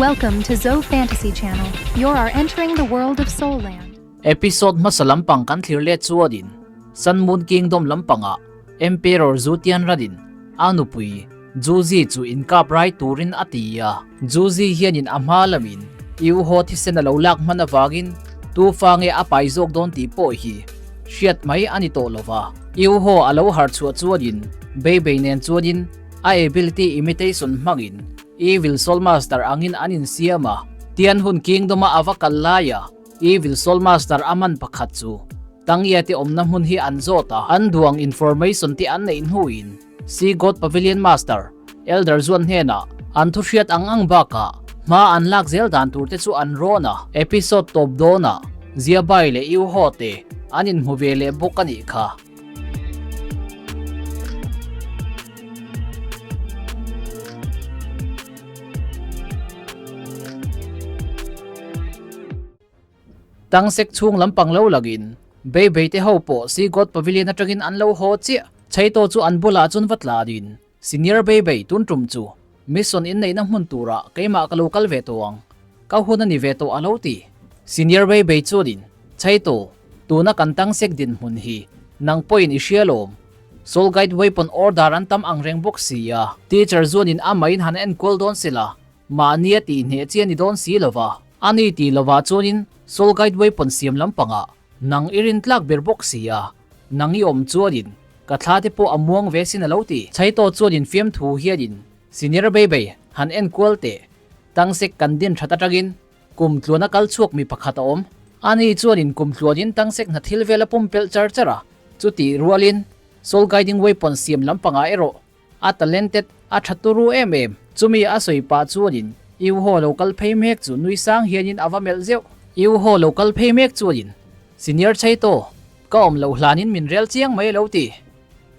Welcome to Zo Fantasy Channel. You are entering the world of Soul Land. Episode hmasa lampang kan thlir let chuanin Sun Moon Kingdom lampangah Emperor Zhu Tianranin a nupui Zhu Zi chu inkap rai turin a ti a. Zhu Zi hianin a hma lamin Yu Ho thisen a lo lak hman avangin tu fa nge a pai zawk dawn tih pawh hi hriat mai a ni tawh lo va. Yu Ho a lo harh chhuah chuanin Bei Bei nen chuanin a ability imitation hmangin Evil Soul Master angin an insiam a. Tian hun Kingdom-a a va kal laia Evil Soul Master a man pakhat chu Tangya te awmna hmun hi an zawt a, an duang information te an neih hnuin Sea God Pavilion Master, Elder Zuan hnenah an thu hriat ang ang bakah hma an lak zel dan tur te chu an rawn a. Episode tawp dawnah Ziabai leh Yu Ho te an inhmu ve leh bawk a nih kha. Tang sek chhung lampang lo langin Bei Bei te ho pawh Sea God Pavilion atangin an lo haw chiah. Chaito chu an bulah chuan va tlanin, Senior Bei Bei tun tum chu mission inneihna hmun turah keimah ka lo kal ve tawh ang. Ka hun a ni ve tawh a lo ti. Senior Bei Bei chuanin, Chaito, tuna kan tang sek dinhmun hi nang pawhin i hria lawm. Soul Guide Weapon order an tam ang reng bawk si a. Teacher chuanin amahin han enkual dawn sela, Mahni a tih hneh chi a ni dawn si lova, a ni tih lovah chuanin Soul Guide Weapon siam lampangah nang i rin tlak ber bawk si a, nang i awm chuanin ka thla te pawh a muang ve sin a lo ti. Chaito chuanin fiamthu hianin Senior Baby han en kual teh, Tangsek kan din that atangin kum tluana kal chhuak mi pakhat a awm. Ani chuanin kum tluanin Tangsek hna thil vel a pumpelh char char a, chutih rualin Soul Guiding Weapon siam lampangah erawh A talented, a tha turu em em. Chumi a sawi pah chuanin Yu Ho lo kal phei mek chu nui sang hianin a va melh zeuh. Yu Ho lo kal phei mek chuanin Senior Chaito, ka awm loh hlanin min rel chiang mai a lo ti.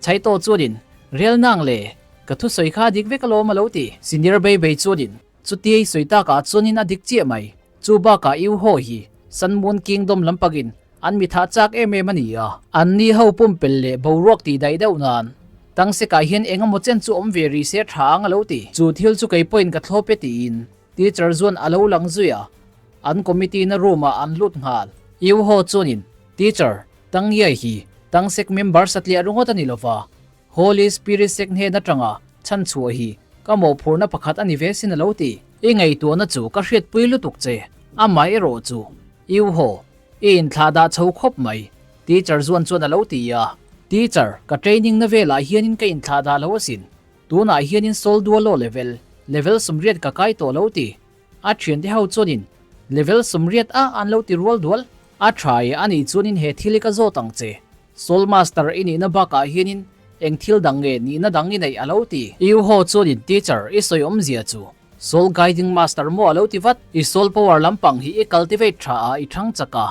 Chaito chuanin Rel nang le, ka thusawi kha dik vek alawm a lo ti. Senior Bei Bei chuanin Chutiai sawi takah chuanin a dik chiah mai. Chu bakah Yu Ho hi Sun Moon Kingdom lampangin An mi thah chak em em a ni a. An ni ho pumpelh leh boruak tih daih deuh nan Tangsekah hian eng emaw chen chu awm ve rih se tha ang a lo ti. Chu thil chu kei pawhin ka thlawp e tiin teacher chuan a lo lang zui a. An committee na room ah an lut nghal. Yu Ho chuanin teacher Tang Yai hi Tangsek member satliah ringawt a ni lova, Holy Spirit sek hnen atanga chhan chhuah hi ka mawhphurhna pakhat a ni ve sin a lo ti. I ngaihtuahna chu ka hriatpui lutuk che, amaherawh chu Yu Ho I inthlah dah chho khawp mai, Teacher Zuan chuan a lo ti a. Teacher, ka training na velah hianin ka inthlah dah lo asin. Tunah hianin Soul Dualo level, level 80 ka kai tawh lo ti. A thiante ho chuanin level 80 a an lo ti rual dual. A tha e a nih chuanin he thil hi ka zawt ang che. Soul Master i nihna bakah hianin eng thil dang nge nihna dang i neih a lo ti. Yu Ho chuanin Teacher, i sawi awmzia chu Soul Guiding Master maw a lo ti vat. I soul power lampang hi i cultivate tha a, i thang chak a.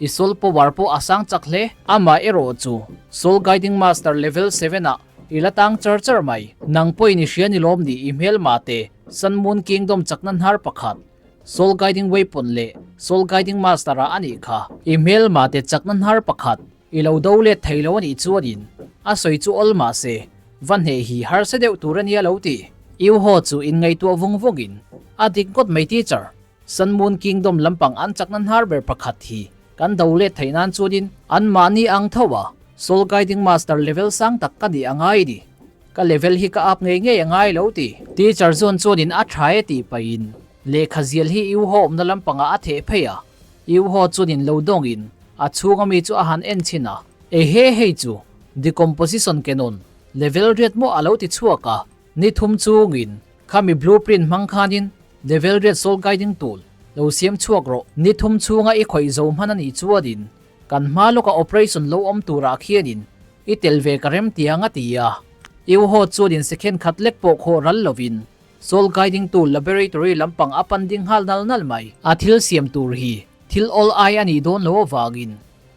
I soul power pawh a sang chak hle. Amah erawh chu Soul Guiding Master level seven ah i la tang char char mai. Nang pawhin i hria ni lawm ni i hmelma te Sun Moon Kingdom chakna hnar pakhat Soul Guiding Weapon leh Soul Guiding Master ah a nih kha. I hmelma te chakna hnar pakhat i lo do let thei lo a nih chuanin a sawi chu awl mah se va hneh hi harsa deuh tur a nia lo ti. Yu Ho chu inngaihtuah vung vungin a dik ngawt mai teacher, Sun Moon Kingdom lampang an chakna hnar ber pakhat hi kan do let theih nan chuanin anmahni ang tho a Soul Guiding Master level sang tak ka nih a ngai ni. Ka level hi ka up ngei ngei a ngai lo ti. Teacher chuan chuanin a tha e tih pahin lehkha zial hi Yu Ho awmna lampangah a theh phei a, Yu Ho chuanin lo dawngin a chhunga mi chu a han en chhin a, Ehe hei chu decomposition cannon level riat maw a lo ti chhuak a, ni thum chungin khami blueprint hmang khanin level riat soul guiding tool lo siam chhuak rawh, ni thum chhunga i khawih zo hman a nih chuanin kan hma lawka operation lo awm turah khianin i tel ve ka rem tiang a ti a. Yu Ho chuanin second khat lek pawh khawh ral lovin Soul Guiding Tool Laboratory lampang a pan ding nghal nal nal mai. A thil siam tur hi thil awl ai a nih dawn lo avangin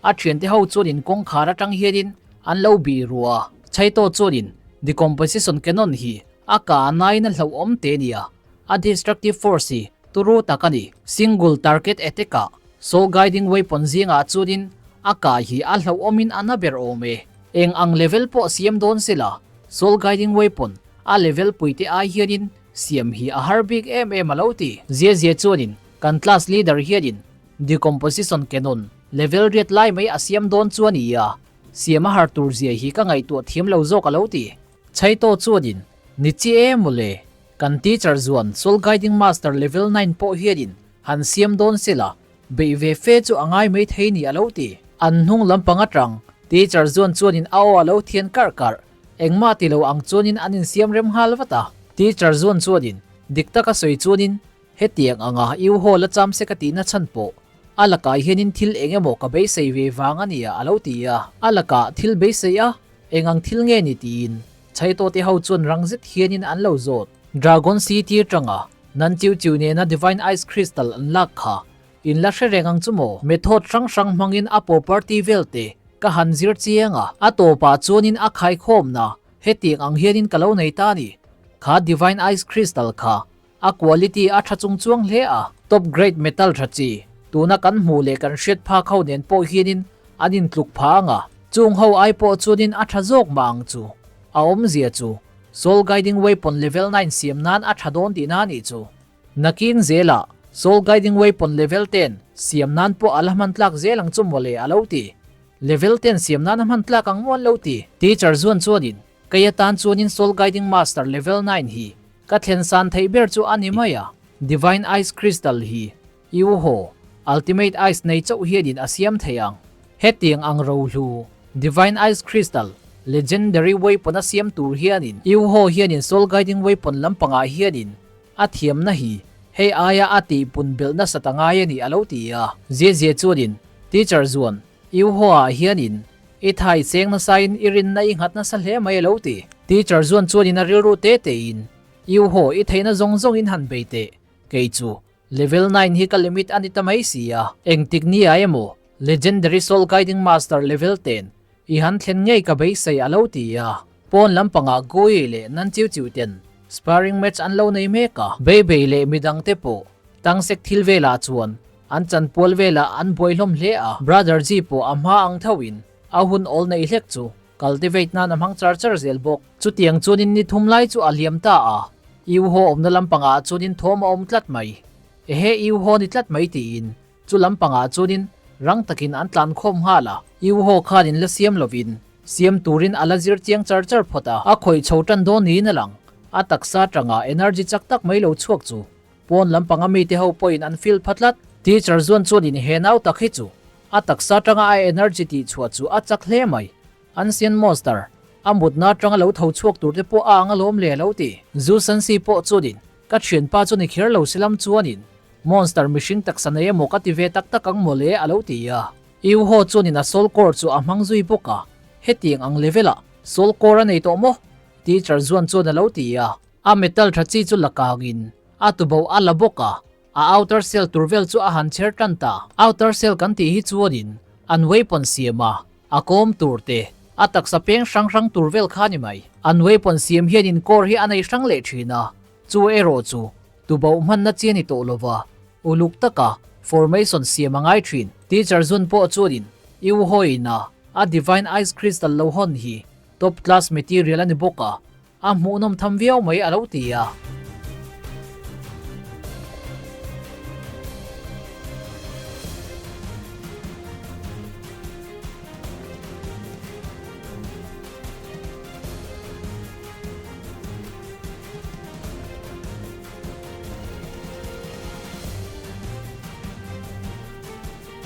a thiante ho chuanin kawngkhar atang hianin an lo bih ruah a. Chaito chuanin Decomposition Cannon hi a kah nain a hlauhawm te nia, a destructive force hi turu tak a ni. Single target attack ah Soul Guiding Weapon zingah chuanin a kah hi a hlauhawmin a na ber awm e. Eng ang level pawh siam dawn sela Soul Guiding Weapon a level puite ai hianin. siam hi a har bik em em a lo ti. Zia zia chuanin kan class leader hianin decomposition cannon level riat lai mai a siam dawn chu a ni a, siam a har tur zia hi ka ngaihtuah thiam lo zawk a lo ti. Chaito chuanin ni chi em mawle, kan teacher zuan Soul Guiding Master level nine pawh hianin han siam dawn sela, beih ve fe chu a ngai mai thei ni a lo ti. An hnung lampang atang teacher zuan chuanin a aw a lo thian karh karh, engmah ti lo ang chuanin an insiam rem nghal vat a. Teacher zuan chuanin dik taka sawi chuanin hetiang anga U Hall a cham se ka tihna chhan pawh a lakah hianin thil eng emaw ka beisei ve vang a nia a lo ti a. A lakah thil beisei a, eng ang thil nge ni tiin Chaito te ho chuan rang zet hianin an lo zawt. Dragon City atanga Nan Chiu Chiu nena Divine Ice Crystal an lak kha in la hre reng ang chu maw? Method hrang hrang hmangin a property vel te ka han zir chiang a, a tawpah chuanin a khaikhawmna hetiang ang hianin ka lo nei ta a ni. Kha Divine Ice Crystal kha a quality a tha chung chuang hle a, top grade metal tha chi tuna kan hmuh leh kan hriat phak ho nen pawh hianin an intluk pha ang a, chung ho ai pawh chuanin a tha zawk mah ang chu. A awmzia chu Soul Guiding Weapon level nine siam nan a tha dawn tihna a nih chu. Nakin zelah Soul Guiding Weapon level ten siam nan pawh a la hman tlak zel ang chu mawle a lo ti. Level ten siam nan a hman tlak ang maw an lo ti. Teacher zuan chuanin Kei atan chuanin Soul Guiding Master level nine hi ka thlen san theih ber chu a ni mai a, Divine Ice Crystal hi Iuho Ultimate Ice nei chauh hianin a siam thei ang. Hetiang ang rohlu Divine Ice Crystal Legendary Weapon a siam tur hianin Iuho hianin Soul Guiding Weapon lampangah hianin a thiamna hi hei aia a tihpun belh nasat a ngai a ni a lo ti a. Zia zia chuanin Teacher zuan Iuho-ah hianin I thai cheng nasain i rinna i nghat nasa hle mai a lo ti. Teacher zuan chuanin a rilru te tein, Iuho, i theihna zawng zawngin han bei teh. Kei chu, level nine hi ka limit a ni ta mai si a. Engtik nia emaw, Legendary Soul Guiding Master level ten i han thlen ngei ka beisei a lo ti a. Pawn lampangah Gui leh Nan Chiu Chiu ten sparring match an lo nei mek a. Bei Bei leh midangte pawh Tangsek thil velah chuan An chanpual velah an buai hlawm hle a, Brother Ji pawh a hma ang thoin a hun awl neih hlek chu cultivate nan a hmang char char zel bawk. Chutiang chuanin ni thum lai chu a hliam ta a, Iu Ho awmna lampangah chuanin thawm a awm tlat mai. Ehe Iu Ho ni tlat mai tiin chu lampangah chuanin rang takin an tlan khawm nghal a, Iu Ho khanin la siam lovin siam turin a la zir chiang char char phawt a, a khawih chho tan dawn niin a lang. A taksa tanga energy chak tak mai lo chhuak chu Pawn lampanga mite ho pawhin an feel pha tlat. Teacher zuan chuanin he nau tak hi chu a taksa atanga a energy tih chhuah chu a chak hle mai. Ancient Monster, a mutna atanga lo tho chhuak tur te pawh a ang alawm le lo ti. Zu Sansi pawh chuanin ka thianpa chu ni kher lo silam chuanin Monster mihring taksa nei emaw ka ti ve tak tak ang mawle a lo ti a. Iu Ho chuanin a soul core chu a hmang zui bawk a, hetiang ang level ah soul core a nei tawh maw? Teacher zuan chuan a lo ti a. A metal tha chi chu la kangin a tubo a la bawk a, a outer shell tur vel chu a han chher tan ta. Outer shell kan tih hi chuanin an weapon siam a, a kawm tur te, a taksa peng hrang hrang tur vel kha ni mai. An weapon siam hianin core hi a nei hrang leh thin a, chu erawh chu tubo hmanna chi a ni tawh lova, uluk taka formation siam a ngai thin. Teacher Zun pawh chuanin U Hoina a Divine Ice Crystal lo hawn hi top class material a ni bawk a, A hmuhnawm tham viau mai a lo ti a.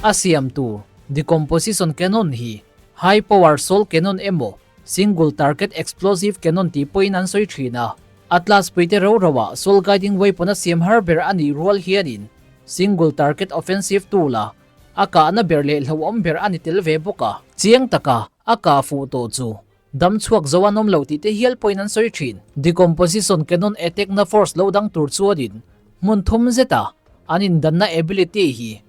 A siamtu decomposition cannon hi high power soul cannon emaw Single Target Explosive Cannon tih pawhin an sawi thin a, Atlas puite ro roah Soul Guiding Weapon a siam har ber a nih rual hianin Single Target Offensive Tool a a kahna ber leh hlauhawm ber a ni tel ve bawk a. Chiang taka a kah fuh tawh chu dam chhuak zo an awm lo tih te hial pawhin an sawi thin. Decomposition Cannon attack na force lo dang tur chuanin hmun thum zeta an indanna ability hi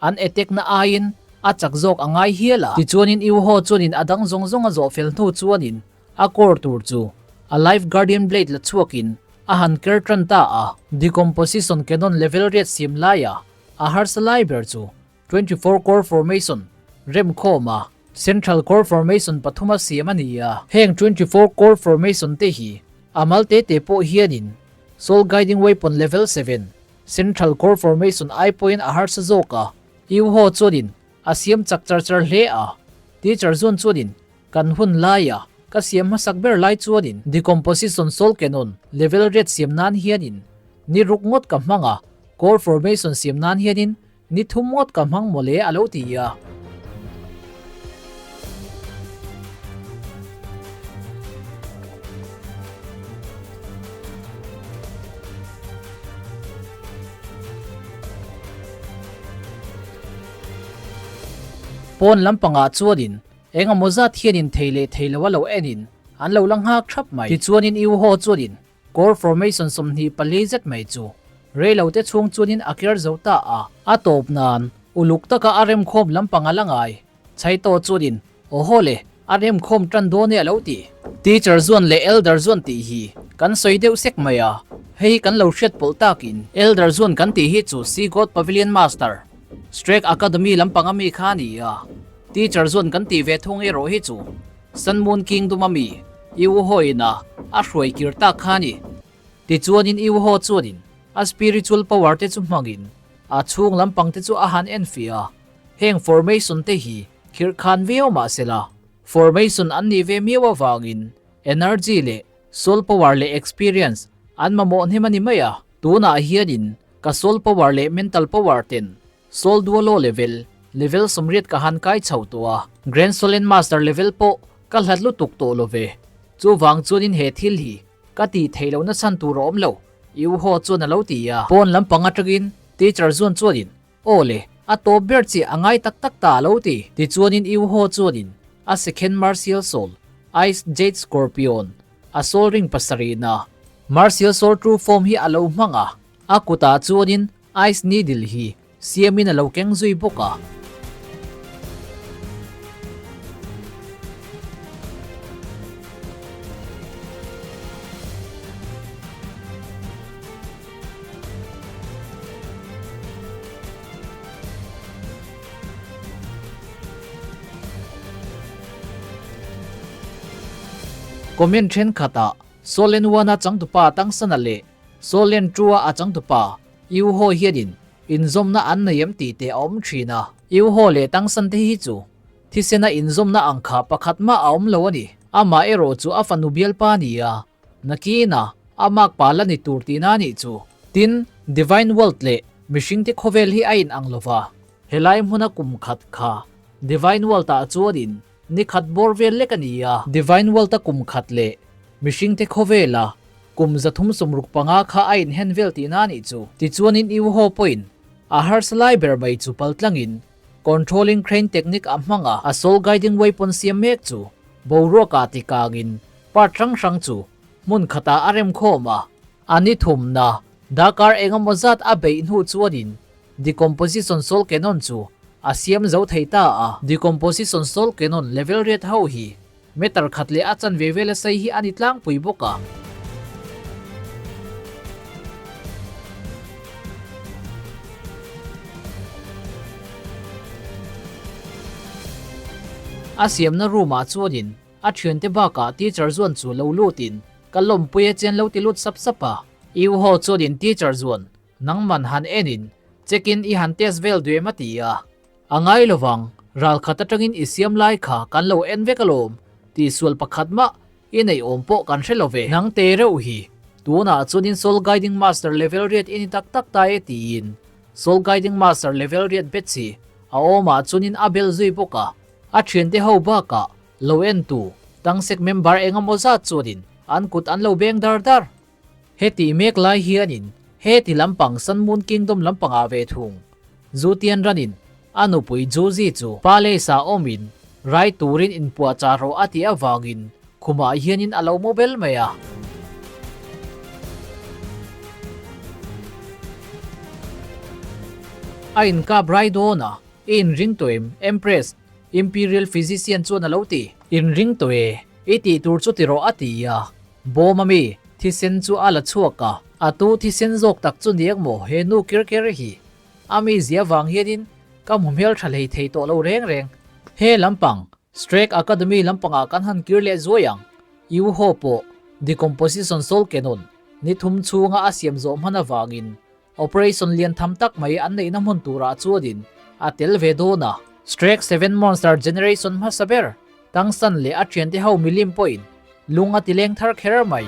An attack na aiin a chak zawk a ngai hial a. Tichuanin U Ho chuanin a dang zawng zawng a zawh fel hnu chuanin a core tur chu a Life Guardian Blade la chhuakin a han ker tan ta a. Decomposition Cannon level riat siam laia a harsa lai ber chu 24 core formation rem khawm a Central core formation pathuma siam a ni a. Heng 24 core formation te hi a mal te te pawh hianin. Soul Guiding Weapon Level 7, Central Core Formation ai pawhin a harsa zawk a, Iuho chuanin a siam chak char char hle a. Teacher Zun chuanin kan hun laia ka siam hmasak ber lai chuanin Decomposition Soul Cannon Level Red siam nan hianin ni ruk ngawt ka hmang a, Core Formation siam nan hianin Ni thum ngawt ka hmang mawle a lo ti a. Pawn lampangah chuanin eng emaw zat hianin thei leh thei lo a lo enin an lo la nghak thap mai. Tichuanin U Ho chuanin Core formation 24 zet mai chu reilo te chhung chuanin a ker zo ta a. A tawp nan uluk taka a remkhawm lampang a la ngai. Chaito chuanin aw haw le, a remkhawm tan dawn e a lo ti. Teacher zuan leh elder zuan tih hi kan sawi deuh sek mai a, hei hi kan lo hriat pawlh takin elder zuan kan tih hi chu Sea God Pavilion Master, Strake Academy lampang a mi kha a ni a, teacher zuan kan tih ve thung erawh hi chu Sun Moon Kingdom a mi Iu Ho-in a a hruai kir tak kha a ni. Tichuanin Iu Ho chuanin a spiritual power te chu hmangin a chhung lampang te chu a han enfiah a, heng formation te hi khirh khan viau mah se la, formation an nih ve miau avangin energy leh soul power leh experience an mamawh hnem a ni mai a. Tunah hianin ka soul power leh mental power ten Soul Duolo level, level 80 ka han kai chho tawh a, Grand Solen Master level pawh ka hlat lutuk tawh lo ve. Chuvang chuanin he thil hi ka tih theih lohna chhan tur a awm lo, I u haw chuan a lo ti a. Pawn lampang atangin teacher zuan chuanin, Aw le, a tawp ber chiah a ngai tak tak ta a lo ti. Tichuanin I u haw chuanin a second martial soul, Ice Jade Scorpion, a soul ring pasarihna, martial soul true form hi a lo hmang a, a kutah chuanin Ice needle hi siamin a lo keng zui bawk a. Comment thenkhatah Solen One-a changtupa Tangsana leh Solen Two-a a changtupa Iu Ho hianin inzawmna an nei em tih te a awm thin a. Iu Ho leh Tangsan te hi chu thisena inzawmna ang kha pakhat mah a awm lo a ni. Amah erawh chu a fanu bialpa a ni a, nakina a makpa la ni tur tihna a nih chu. Tin, Divine World leh mihringte khawvel hi a inang lo va, helai hmuna kum khat kha Divine World-ah chuanin ni khat bawr vel lek a ni a. Divine World-a kum khat leh mihringte khawvela kum 365 kha a inhen vel tihna a nih chu. Tichuanin Iu Ho pawhin a harsa lai ber mai chu pal tlangin Controlling Crane technique a hmang a, a soul guiding weapon siam mek chu boruakah tikangin part hrang hrang chu hmun khatah a rem khawm a. A ni thumna darkar engemaw zat a beih hnu chuanin Decomposition Soul Cannon chu a siam zo thei ta a. Decomposition Soul Cannon level riat ho hi meter khat leh a chanve vela sei hi a ni tlangpui bawk a. A siamna room ah chuanin a thiante bakah teacher zuan chu lo lutin ka lawmpui a chen lo ti lut sap sap a. U ho chuanin teacher zuan Nangman han enin check in i han test vel duem a ti a, a ngai lovang, ral khat atangin i siam lai kha kan lo en vek alawm tih sual pakhat mah i neih awm pawh kan hre lo ve. Nang te reuh hi tunah chuanin Soul Guiding Master level riat i ni tak tak ta e tiin Soul Guiding Master level riat bet si a awmah chuanin a bel zui bawk a, a thiante ho bakah lo entu Tangsek member engemaw zat chuanin an kut an lo beng dar dar. Heti mek lai hianin heti lampang Sun Moon Kingdom lampangah ve thung. Zutian ranin a nupui Juzi chu palace ah awmin rai turin inpuahchah rawh a tih avangin khumah hianin a lo mu bel mai a. A inkap rai dawn a, i inring tawh em Empress? Imperial Physician chuan a lo ti. Inring tawh e, i tih tur chu ti rawh a ti a. Bawm ami, thisen chu a la chhuak a. A tu thisen zawk tak chu niak maw he nu kir ker hi? A mi zia vang hianin ka hmu hmel tha hlei thei tawh lo reng reng. He lampang, Strake Academy lampangah kan han kir leh zuai ang. U ho pawh, Decomposition Soul Cannon, Ni thum chhunga a siam zawh hman avangin operation lian tham tak mai an neihna hmun turah chuanin a tel ve dawn a. Strike Seven Monster Generation hmasa ber Tangsan leh a thiante ho milim pawhin lung a ti leng thar kher mai.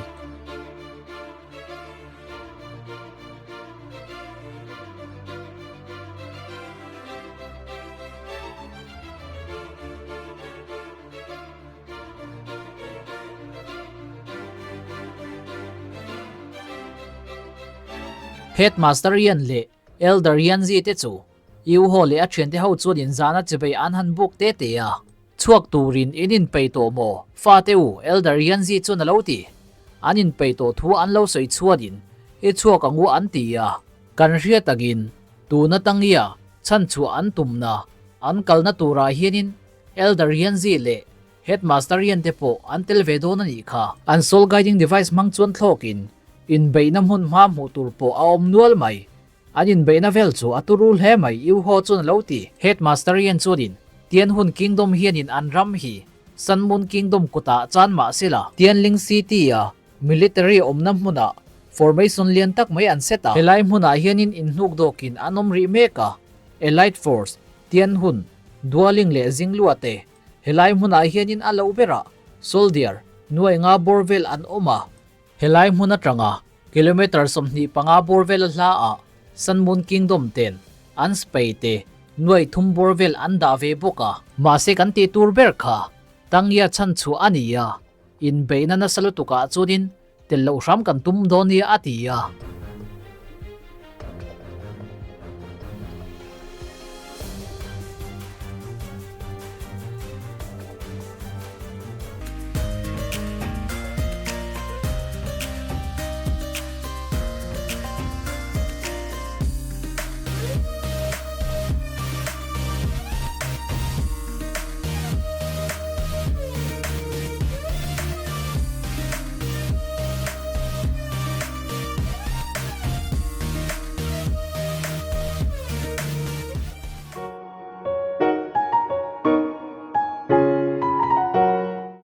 Headmaster Ian leh Elder Yanzi te chu Yuho leh a thiante ho chuan inzahna chibei an han buk te te a. Chhuak turin in inpeih tawh maw? Fate u, Elder Yanzi chuan a lo ti. An inpeih tawh thu an lo sawi chuanin i chhuak ang u an ti a. Kan hriat angin tuna tangia chhanchhuah an tumna an kalna turah hianin Elder Yanzi leh Headmaster Yan te pawh an tel ve dawn a nih kha. An soul guiding device hmang chuan thlawkin inbeihna hmun hma hmuh tur pawh a awm nual mai. An inbeihna vel chu a turu hle mai Yu Ho chuan a lo ti. Headmaster Yan chuanin Tianhun Kingdom hianin an ram hi Sun Moon Kingdom kutah chan mah sela Tianling City-a military awmna hmunah formation lian tak mai an set a. Helai hmunah hianin inhnuk dawkin an awm rih mek a, Elite Force, Tianhun, Dualing leh Jinglua te helai hmunah hianin a loh berah soldier nuai nga bawr vel an awm a. Helai hmun atanga kilometre 25 bawr vel a hla ah Sun Moon Kingdom ten an spei te nuai thum bawr vel an dah ve bawk a. Mahse kan tih tur ber kha Tangya chhan chhuah a ni a, inbeihna nasa lutukah chuanin tel loh hram kan tum dawn nia a ti a.